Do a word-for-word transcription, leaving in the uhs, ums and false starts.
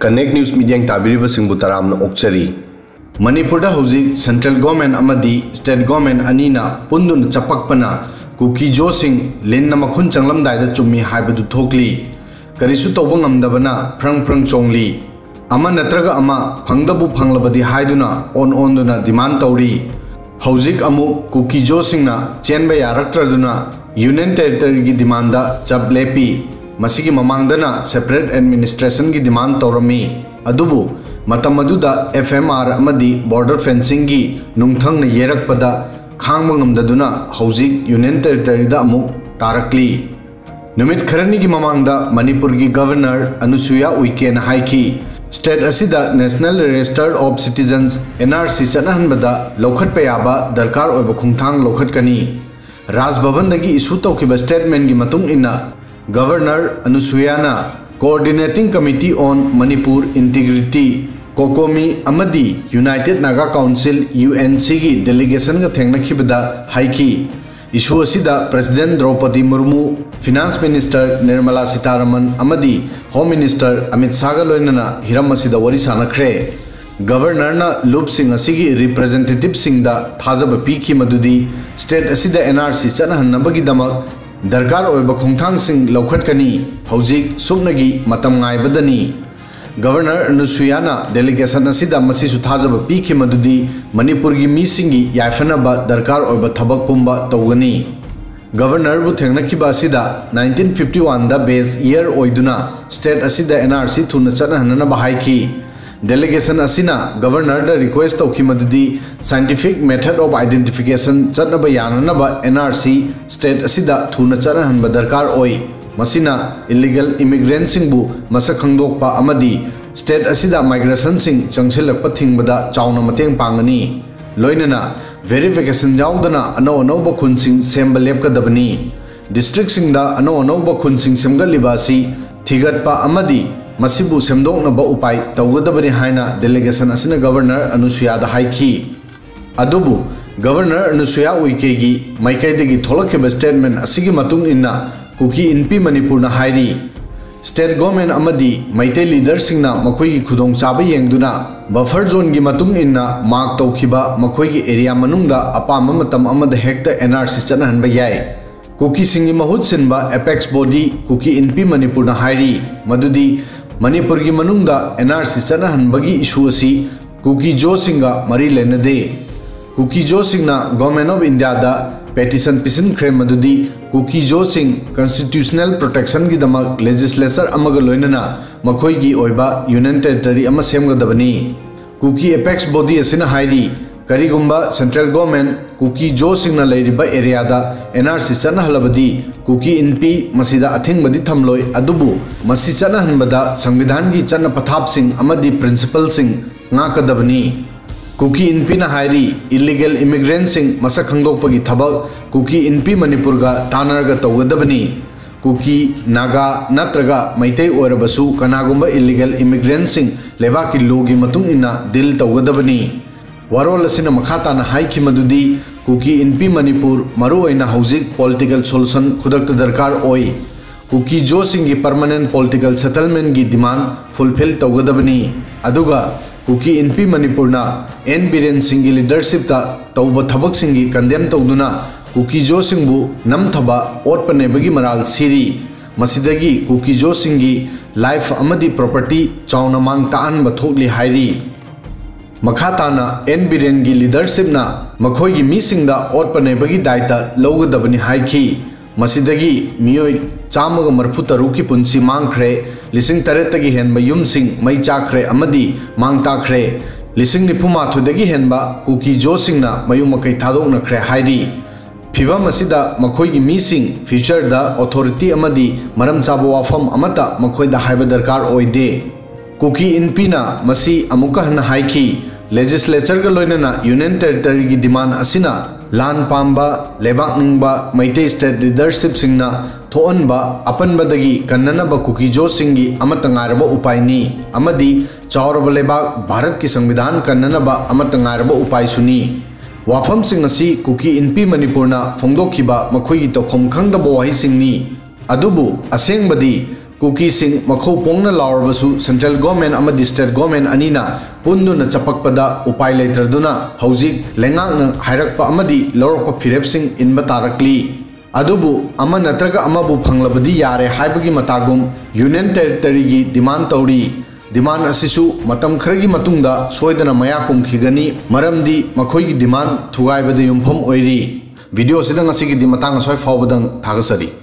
Connect News ꯃꯤꯠꯌꯦꯡ ꯇꯥꯕꯤꯔꯤꯕꯁꯤꯡꯕꯨ ꯇꯔꯥꯝꯅ ꯑꯣꯛꯆꯔꯤ꯫ ꯃꯅꯤꯄꯨꯔꯗ ꯍꯧꯖꯤꯛ central government ꯑꯃꯗꯤ state government ꯑꯅꯤꯅ ꯄꯨꯟꯗꯨꯅ ꯆꯄꯛꯄꯅ ꯀꯨꯀꯤ ꯖꯣꯁꯤꯡ ꯂꯤꯟꯅ ꯃꯈꯨꯟ ꯆꯪꯂꯝꯗꯥꯏꯗ ꯆꯨꯝꯃꯤ ꯍꯥꯏꯕꯗꯨ ꯊꯣꯛꯂꯤ꯫ ꯀꯔꯤꯁꯨ ꯇꯧꯕ ꯉꯝꯗꯕꯅ ꯐ꯭ꯔꯪ ꯐ꯭ꯔꯪ ꯆꯣꯡꯂꯤ꯫ ꯑꯃ ꯅꯠꯇ꯭ꯔꯒ ꯑꯃ ꯐꯪꯗꯕꯨ ꯐꯪꯂꯕꯗꯤ ꯍꯥꯏꯗꯨꯅ ꯑꯣꯟ ꯑꯣꯟꯗꯨꯅ demand ꯇꯧꯔꯤ꯫ ꯍꯧꯖꯤꯛ ꯑꯃꯨꯛ ꯀꯨꯀꯤ ꯖꯣꯁꯤꯡꯅ ꯆꯦꯟꯕ ꯌꯥꯔꯛꯇ꯭ꯔꯗꯨꯅ Union Territoryꯒꯤ demandꯗ ꯆꯞ ꯂꯦꯞꯄꯤ꯫ ꯃꯁꯤꯒꯤ ꯃꯃꯥꯡꯗꯅ separate administrationꯒꯤ demand ꯇꯧꯔꯝꯃꯤ꯫ ꯑꯗꯨꯕꯨ ꯃꯇꯝ ꯑꯗꯨꯗ F M R ꯑꯃꯗꯤ border fencingꯒꯤ ꯅꯨꯡꯊꯪꯅ ꯌꯩꯔꯛꯄꯗ ꯈꯥꯡꯕ ꯉꯝꯗꯗꯨꯅ ꯍꯧꯖꯤꯛ Union Territoryꯗ ꯑꯃꯨꯛ ꯇꯥꯔꯛꯂꯤ꯫ ꯅꯨꯃꯤꯠ ꯈꯔꯅꯤꯒꯤ ꯃꯃꯥꯡꯗ ꯃꯅꯤꯄꯨꯔꯒꯤ Governor ꯑꯅꯨꯁꯨꯌꯥ ꯎꯏꯀꯦꯅ ꯍꯥꯏꯈꯤ, state ꯑꯁꯤꯗ National Register of Citizens, N R C, ꯆꯠꯅꯍꯟꯕꯗ ꯂꯧꯈꯠꯄ ꯌꯥꯕ ꯗꯔꯀꯥꯔ ꯑꯣꯏꯕ ꯈꯣꯡꯊꯥꯡ ꯂꯧꯈꯠꯀꯅꯤ꯫ ꯔꯥꯖ ꯚꯕꯟꯗꯒꯤ issue ꯇꯧꯈꯤꯕ statementꯀꯤ ꯃꯇꯨꯡ ꯏꯟꯅ, Governor ꯑꯅꯨꯁꯨꯌꯥꯅ Coordinating Committee on Manipur Integrity, COCOMI, ꯑꯃꯗꯤ United Naga Council, UNCꯒꯤ delegationꯒ ꯊꯦꯡꯅꯈꯤꯕꯗ ꯍꯥꯏꯈꯤ, issue ꯑꯁꯤꯗ President ꯗ꯭ꯔꯧꯄꯗꯤ ꯃꯨꯔꯃꯨ, Finance Minister Nirmala Sitharaman ꯑꯃꯗꯤ Home Minister ꯑꯃꯤꯠ ꯁꯥꯍꯒ ꯂꯣꯏꯅꯅ ꯍꯤꯔꯝ ꯑꯁꯤꯗ ꯋꯥꯔꯤ ꯁꯥꯅꯈ꯭ꯔꯦ꯫ Governorꯅ ꯂꯨꯞꯁꯤꯡ ꯑꯁꯤꯒꯤ representativeꯁꯤꯡꯗ ꯊꯥꯖꯕ ꯄꯤꯈꯤ ꯃꯗꯨꯗꯤ state ꯑꯁꯤꯗ N R C ꯆꯠꯅꯍꯟꯅꯕꯒꯤꯗꯃꯛ ꯗꯔꯀꯥꯔ ꯑꯣꯏꯕ ꯈꯣꯡꯊꯥꯡꯁꯤꯡ ꯂꯧꯈꯠꯀꯅꯤ, ꯍꯧꯖꯤꯛ ꯁꯨꯞꯅꯒꯤ ꯃꯇꯝ ꯉꯥꯏꯕꯗꯅꯤ꯫ Governor ꯑꯅꯨꯁꯨꯌꯥꯅ delegation ꯑꯁꯤꯗ ꯃꯁꯤꯁꯨ ꯊꯥꯖꯕ ꯄꯤꯈꯤ ꯃꯗꯨꯗꯤ ꯃꯅꯤꯄꯨꯔꯒꯤ ꯃꯤꯁꯤꯡꯒꯤ ꯌꯥꯏꯐꯅꯕ ꯗꯔꯀꯥꯔ ꯑꯣꯏꯕ ꯊꯕꯛ ꯄꯨꯝꯕ ꯇꯧꯒꯅꯤ꯫ Governorꯕꯨ ꯊꯦꯡꯅꯈꯤꯕ ꯑꯁꯤꯗ nineteen fifty oneꯗ base year ꯑꯣꯏꯗꯨꯅ state ꯑꯁꯤꯗ N R C ꯊꯨꯅ ꯆꯠꯅꯍꯟꯅꯕ ꯍꯥꯏꯈꯤ꯫ Delegation ꯑꯁꯤꯅ Governorꯗ request ꯇꯧꯈꯤ ꯃꯗꯨꯗꯤ scientific method of identification ꯆꯠꯅꯕ ꯌꯥꯅꯅꯕ N R C state ꯑꯁꯤꯗ ꯊꯨꯅ ꯆꯠꯅꯍꯟꯕ ꯗꯔꯀꯥꯔ ꯑꯣꯏ꯫ ꯃꯁꯤꯅ illegal immigrantꯁꯤꯡꯕꯨ ꯃꯁꯛ ꯈꯪꯗꯣꯛꯄ ꯑꯃꯗꯤ state ꯑꯁꯤꯗ migrationꯁꯤꯡ ꯆꯪꯁꯤꯜꯂꯛꯄ ꯊꯤꯡꯕꯗ ꯆꯥꯎꯅ ꯃꯇꯦꯡ ꯄꯥꯡꯒꯅꯤ꯫ ꯂꯣꯏꯅꯅ verification ꯌꯥꯎꯗꯅ ꯑꯅꯧ ꯑꯅꯧꯕ ꯈꯨꯟꯁꯤꯡ ꯁꯦꯝꯕ ꯂꯦꯞꯀꯗꯕꯅꯤ꯫ Districtꯁꯤꯡꯗ ꯑꯅꯧ ꯑꯅꯧꯕ ꯈꯨꯟꯁꯤꯡ ꯁꯦꯝꯒꯠꯂꯤꯕ ꯑꯁꯤ ꯊꯤꯒꯠꯄ ꯑꯃꯗꯤ ꯃꯁꯤꯕꯨ ꯁꯦꯝꯗꯣꯛꯅꯕ ꯎꯄꯥꯏ ꯇꯧꯒꯗꯕꯅꯤ ꯍꯥꯏꯅ delegation ꯑꯁꯤꯅ Governor ꯑꯅꯨꯁꯨꯌꯥꯗ ꯍꯥꯏꯈꯤ꯫ ꯑꯗꯨꯕꯨ Governor ꯑꯅꯨꯁꯨꯌꯥ ꯎꯏꯀꯦꯒꯤ ꯃꯥꯏꯀꯩꯗꯒꯤ ꯊꯣꯛꯂꯛꯈꯤꯕ statement ꯑꯁꯤꯒꯤ ꯃꯇꯨꯡ ꯏꯟꯅ ꯀꯨꯀꯤ ꯏꯟꯄꯤ ꯃꯅꯤꯄꯨꯔꯅ ꯍꯥꯏꯔꯤ, State government ꯑꯃꯗꯤ ꯃꯩꯇꯩ leaderꯁꯤꯡꯅ ꯃꯈꯣꯏꯒꯤ ꯈꯨꯗꯣꯡꯆꯥꯕ ꯌꯦꯡꯗꯨꯅ buffer zoneꯒꯤ ꯃꯇꯨꯡ ꯏꯟꯅ mark ꯇꯧꯈꯤꯕ ꯃꯈꯣꯏꯒꯤ area ꯃꯅꯨꯡꯗ ꯑꯄꯥꯝꯕ ꯃꯇꯝ ꯑꯃꯗ ꯍꯦꯛꯇ N R C ꯆꯠꯅꯍꯟꯕ ꯌꯥꯏ꯫ ꯀꯨꯀꯤꯁꯤꯡꯒꯤ ꯃꯍꯨꯠ ꯁꯤꯟꯕ apex body ꯀꯨꯀꯤ ꯏꯟꯄꯤ ꯃꯅꯤꯄꯨꯔꯅ ꯍꯥꯏꯔꯤ ꯃꯗꯨꯗꯤ ꯃꯅꯤꯄꯨꯔꯒꯤ ꯃꯅꯨꯡꯗ N R C ꯆꯠꯅꯍꯟꯕꯒꯤ issue ꯑꯁꯤ ꯀꯨꯀꯤ ꯖꯣꯁꯤꯡꯒ ꯃꯔꯤ ꯂꯩꯅꯗꯦ꯫ ꯀꯨꯀꯤ ꯖꯣꯁꯤꯡꯅ Government of Indiaꯗ petition ꯄꯤꯁꯤꯟꯈ꯭ꯔꯦ ꯃꯗꯨꯗꯤ ꯀꯨꯀꯤ ꯖꯣꯁꯤꯡ constitutional protectionꯒꯤꯗꯃꯛ legislature ꯑꯃꯒ ꯂꯣꯏꯅꯅ ꯃꯈꯣꯏꯒꯤ ꯑꯣꯏꯕ union territory ꯑꯃ ꯁꯦꯝꯒꯗꯕꯅꯤ꯫ ꯀꯨꯀꯤ apex body ꯑꯁꯤꯅ ꯍꯥꯏꯔꯤ, ꯀꯔꯤꯒꯨꯝꯕ central government ꯀꯨꯀꯤ ꯖꯣꯁꯤꯡꯅ ꯂꯩꯔꯤꯕ areaꯗ N R C ꯆꯠꯅꯍꯜꯂꯕꯗꯤ ꯀꯨꯀꯤ ꯏꯟꯄꯤ ꯃꯁꯤꯗ ꯑꯊꯤꯡꯕꯗꯤ ꯊꯝꯂꯣꯏ, ꯑꯗꯨꯕꯨ ꯃꯁꯤ ꯆꯠꯅꯍꯟꯕꯗ ꯁꯪꯕꯤꯙꯥꯟꯒꯤ ꯆꯠꯅ ꯄꯊꯥꯞꯁꯤꯡ ꯑꯃꯗꯤ principleꯁꯤꯡ ꯉꯥꯛꯀꯗꯕꯅꯤ꯫ ꯀꯨꯀꯤ ꯏꯟꯄꯤꯅ ꯍꯥꯏꯔꯤ, illegal immigrantꯁꯤꯡ ꯃꯁꯛ ꯈꯪꯗꯣꯛꯄꯒꯤ ꯊꯕꯛ ꯀꯨꯀꯤ ꯏꯟꯄꯤ ꯃꯅꯤꯄꯨꯔꯒ ꯇꯥꯟꯅꯔꯒ ꯇꯧꯒꯗꯕꯅꯤ꯫ ꯀꯨꯀꯤ, ꯅꯥꯒꯥ ꯅꯠꯇ꯭ꯔꯒ ꯃꯩꯇꯩ ꯑꯣꯏꯔꯕꯁꯨ ꯀꯅꯥꯒꯨꯝꯕ illegal immigrantꯁꯤꯡ ꯂꯩꯕꯥꯛꯀꯤ lawꯒꯤ ꯃꯇꯨꯡ ꯏꯟꯅ deal ꯇꯧꯒꯗꯕꯅꯤ꯫ ꯋꯥꯔꯣꯜ ꯑꯁꯤꯅ ꯃꯈꯥ ꯇꯥꯅ ꯍꯥꯏꯈꯤ ꯃꯗꯨꯗꯤ ꯀꯨꯀꯤ ꯏꯟꯄꯤ ꯃꯅꯤꯄꯨꯔ ꯃꯔꯨꯑꯣꯏꯅ ꯍꯧꯖꯤꯛ political solution ꯈꯨꯗꯛꯇ ꯗꯔꯀꯥꯔ ꯑꯣꯏ꯫ ꯀꯨꯀꯤ ꯖꯣꯁꯤꯡꯒꯤ permanent political settlementꯀꯤ demand fulfil ꯇꯧꯒꯗꯕꯅꯤ꯫ ꯑꯗꯨꯒ ꯀꯨꯀꯤ ꯏꯟꯄꯤ ꯃꯅꯤꯄꯨꯔꯅ ꯑꯦꯟ ꯕꯤꯔꯦꯟ ꯁꯤꯡꯒꯤ leadershipꯇ ꯇꯧꯕ ꯊꯕꯛꯁꯤꯡꯒꯤ condemn ꯇꯧꯗꯨꯅ ꯀꯨꯀꯤ ꯖꯣꯁꯤꯡꯕꯨ ꯅꯝꯊꯕ ꯑꯣꯠꯄ ꯅꯩꯕꯒꯤ ꯃꯔꯥꯜ ꯁꯤꯔꯤ꯫ ꯃꯁꯤꯗꯒꯤ ꯀꯨꯀꯤ ꯖꯣꯁꯤꯡꯒꯤ life ꯑꯃꯗꯤ property ꯆꯥꯎꯅ ꯃꯥꯡ ꯇꯥꯛꯍꯟꯕ ꯊꯣꯛꯂꯤ ꯍꯥꯏꯔꯤ꯫ ꯃꯈꯥ ꯇꯥꯅ ꯑꯦꯟ ꯕꯤꯔꯦꯟꯒꯤ leadershipꯅ ꯃꯈꯣꯏꯒꯤ ꯃꯤꯁꯤꯡꯗ ꯑꯣꯠꯄ ꯅꯩꯕꯒꯤ ꯗꯥꯏꯇ ꯂꯧꯒꯗꯕꯅꯤ ꯍꯥꯏꯈꯤ꯫ ꯃꯁꯤꯗꯒꯤ ꯃꯤꯑꯣꯏ ꯆꯥꯝꯃꯒ ꯃꯔꯤꯐꯨ ꯇꯔꯨꯛꯀꯤ ꯄꯨꯟꯁꯤ ꯃꯥꯡꯈ꯭ꯔꯦ, ꯂꯤꯁꯤꯡ ꯇꯔꯦꯠꯇꯒꯤ ꯍꯦꯟꯕ ꯌꯨꯝꯁꯤꯡ ꯃꯩ ꯆꯥꯛꯈ꯭ꯔꯦ ꯑꯃꯗꯤ ꯃꯥꯡ ꯇꯥꯛꯈ꯭ꯔꯦ, ꯂꯤꯁꯤꯡ ꯅꯤꯐꯨ ꯃꯥꯊꯣꯏꯗꯒꯤ ꯍꯦꯟꯕ ꯀꯨꯀꯤ ꯖꯣꯁꯤꯡꯅ ꯃꯌꯨꯝ ꯃꯀꯩ ꯊꯥꯗꯣꯛꯅꯈ꯭ꯔꯦ ꯍꯥꯏꯔꯤ꯫ ꯐꯤꯚꯝ ꯑꯁꯤꯗ ꯃꯈꯣꯏꯒꯤ ꯃꯤꯁꯤꯡ futureꯗ authority ꯑꯃꯗꯤ ꯃꯔꯝ ꯆꯥꯕ ꯋꯥꯐꯝ ꯑꯃꯠꯇ ꯃꯈꯣꯏꯗ ꯍꯥꯏꯕ ꯗꯔꯀꯥꯔ ꯑꯣꯏꯗꯦ꯫ ꯀꯨꯀꯤ ꯏꯟꯄꯤꯅ ꯃꯁꯤ ꯑꯃꯨꯛꯀ ꯍꯟꯅ ꯍꯥꯏꯈꯤ, legislatureꯒ ꯂꯣꯏꯅꯅ union territoryꯒꯤ demand ꯑꯁꯤꯅ ꯂꯥꯟ ꯄꯥꯝꯕ, ꯂꯩꯕꯥꯛ ꯅꯤꯡꯕ ꯃꯩꯇꯩ state leadershipꯁꯤꯡꯅ ꯊꯣꯛꯍꯟꯕ ꯑꯄꯟꯕꯗꯒꯤ ꯀꯟꯅꯅꯕ ꯀꯨꯀꯤ ꯖꯣꯁꯤꯡꯒꯤ ꯑꯃꯠꯇ ꯉꯥꯏꯔꯕ ꯎꯄꯥꯏꯅꯤ ꯑꯃꯗꯤ ꯆꯥꯎꯔꯕ ꯂꯩꯕꯥꯛ ꯚꯥꯔꯠꯀꯤ ꯁꯪꯕꯤꯙꯥꯟ ꯀꯟꯅꯅꯕ ꯑꯃꯠꯇ ꯉꯥꯏꯔꯕ ꯎꯄꯥꯏꯁꯨꯅꯤ꯫ ꯋꯥꯐꯝꯁꯤꯡ ꯑꯁꯤ ꯀꯨꯀꯤ ꯏꯟꯄꯤ ꯃꯅꯤꯄꯨꯔꯅ ꯐꯣꯡꯗꯣꯛꯈꯤꯕ ꯃꯈꯣꯏꯒꯤ ꯇꯧꯐꯝ ꯈꯪꯗꯕ ꯋꯥꯍꯩꯁꯤꯡꯅꯤ꯫ ꯑꯗꯨꯕꯨ ꯑꯁꯦꯡꯕꯗꯤ ꯀꯨꯀꯤꯁꯤꯡ ꯃꯈꯧ ꯄꯣꯡꯅ ꯂꯥꯎꯔꯕꯁꯨ central government ꯑꯃꯗꯤ state government ꯑꯅꯤꯅ ꯄꯨꯟꯗꯨꯅ ꯆꯄꯛꯄꯗ ꯎꯄꯥꯏ ꯂꯩꯇ꯭ꯔꯗꯨꯅ ꯍꯧꯖꯤꯛ ꯂꯩꯉꯥꯛꯅ ꯍꯥꯏꯔꯛꯄ ꯑꯃꯗꯤ ꯂꯧꯔꯛꯄ ꯐꯤꯔꯦꯞꯁꯤꯡ ꯏꯟꯕ ꯇꯥꯔꯛꯂꯤ꯫ ꯑꯗꯨꯕꯨ ꯑꯃ ꯅꯠꯇ꯭ꯔꯒ ꯑꯃꯕꯨ ꯐꯪꯂꯕꯗꯤ ꯌꯥꯔꯦ ꯍꯥꯏꯕꯒꯤ ꯃꯇꯥꯒꯨꯝ Union Territoryꯒꯤ demand ꯇꯧꯔꯤ꯫ Demand ꯑꯁꯤꯁꯨ ꯃꯇꯝ ꯈꯔꯒꯤ ꯃꯇꯨꯡꯗ ꯁꯣꯏꯗꯅ ꯃꯌꯥ ꯀꯨꯝꯈꯤꯒꯅꯤ, ꯃꯔꯝꯗꯤ ꯃꯈꯣꯏꯒꯤ demand ꯊꯨꯒꯥꯏꯕꯗ ꯌꯨꯝꯐꯝ ꯑꯣꯏꯔꯤ꯫ Video ꯑꯁꯤꯗ ꯉꯁꯤꯒꯤꯗꯤ ꯃꯇꯥꯡ ꯑꯁ꯭ꯋꯥꯏ ꯐꯥꯎꯕꯗꯪ ꯊꯥꯒꯠꯆꯔꯤ꯫